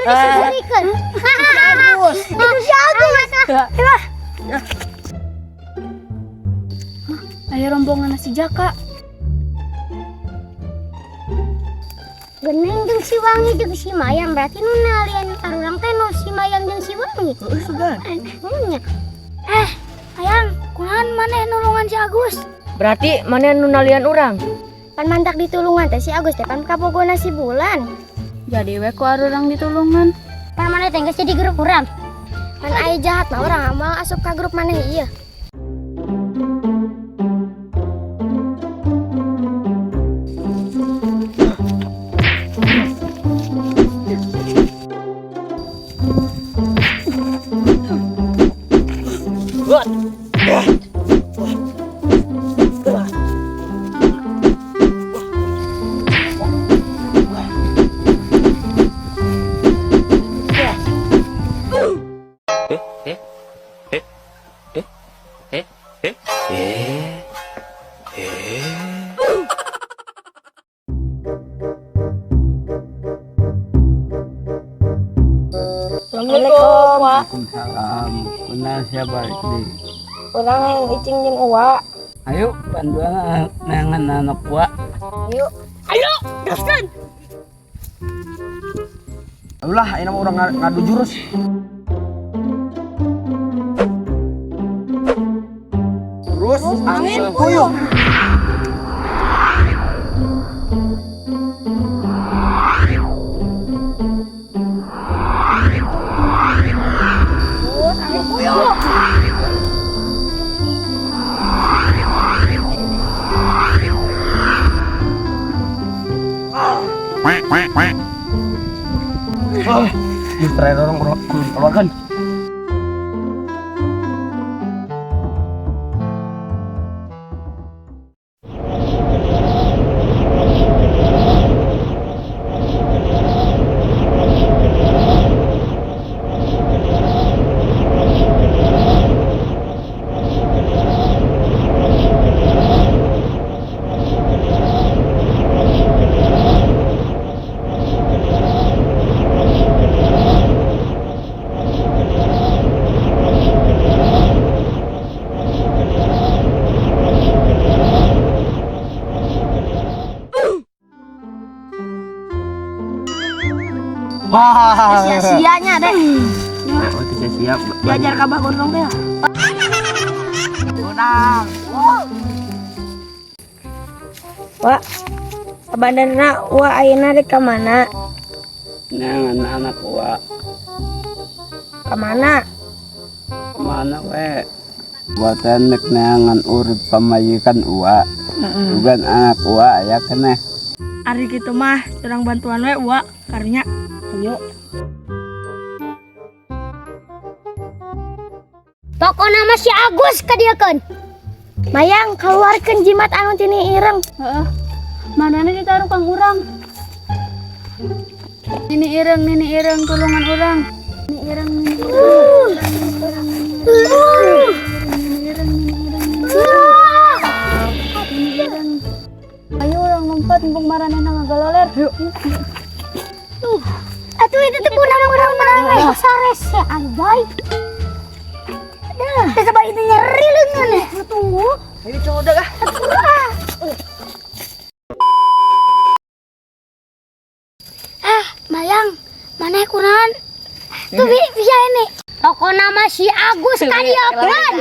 Disurikeun. Agus. Itu si Agus. Ayo rombongan si Jaka. Geneng jeung si Wangi jeung si Mayang, berarti nu nalian arurang teh nu si Mayang jeung si Wangi. Heeh, sugan. Nya. Eh, Ayang, kunaon maneh nulungan si Agus? Berarti maneh nu nalian urang? Pan mantak ditulungan teh si Agus teh pan kapogona si Bulan. Jadi we ku arurang ditulungan. Pan maneh teh geus jadi grup urang. Pan aya jahat mah urang moal asup ka grup maneh ieu. Assalamualaikum, Wak. Waalaikumsalam. Kenal siapa ini? Urang icing jeung Uwa. Ayo bantuan neangan anak gua. Ayo. Ayo, gaskeun. Ulah, ini mah urang ngadu jurus. Terus angin puyuh. Terus angin puyuh. Jurus terakhir orang kudu dikeluarkan. Wah. Sia-sianya deh. Oh, tidak siap. Diajar ka Bah Gondrong teh. Urang. Wak, sabenerna Wa ayeuna rek ka mana? Neangan anak gua. Ka mana? Mana we? Buatan nek neangan urut pamajikan uwa. Bukan anak uwa ya keneh. Ari kitu mah urang bantuan we Uwa karunya. Ayo. Pokona mah si Agus kadieukeun. Mayang keluarkeun jimat anu tini ireng. Heeh. Manana ditaruh kang urang. Nini ireng tulungan urang. Nini ireng, nini ireng. Nini ireng, nini ireng, nini ireng. Nini ireng. Ayo urang lompat mumpung maranehna ngagaloler. Yuk. Atuh itu teh punang urang menang sares ya anjay. Dah, teh sabab itu nyeri leungeun ya. Tunggu. Ayo coba ah. Ah, Mayang, maneh kunaon? Tuh bisa ini. Pokona mah si Agus kadieukeun.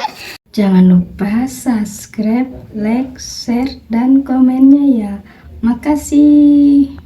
Jangan lupa subscribe, like, share, dan komennya ya. Makasih.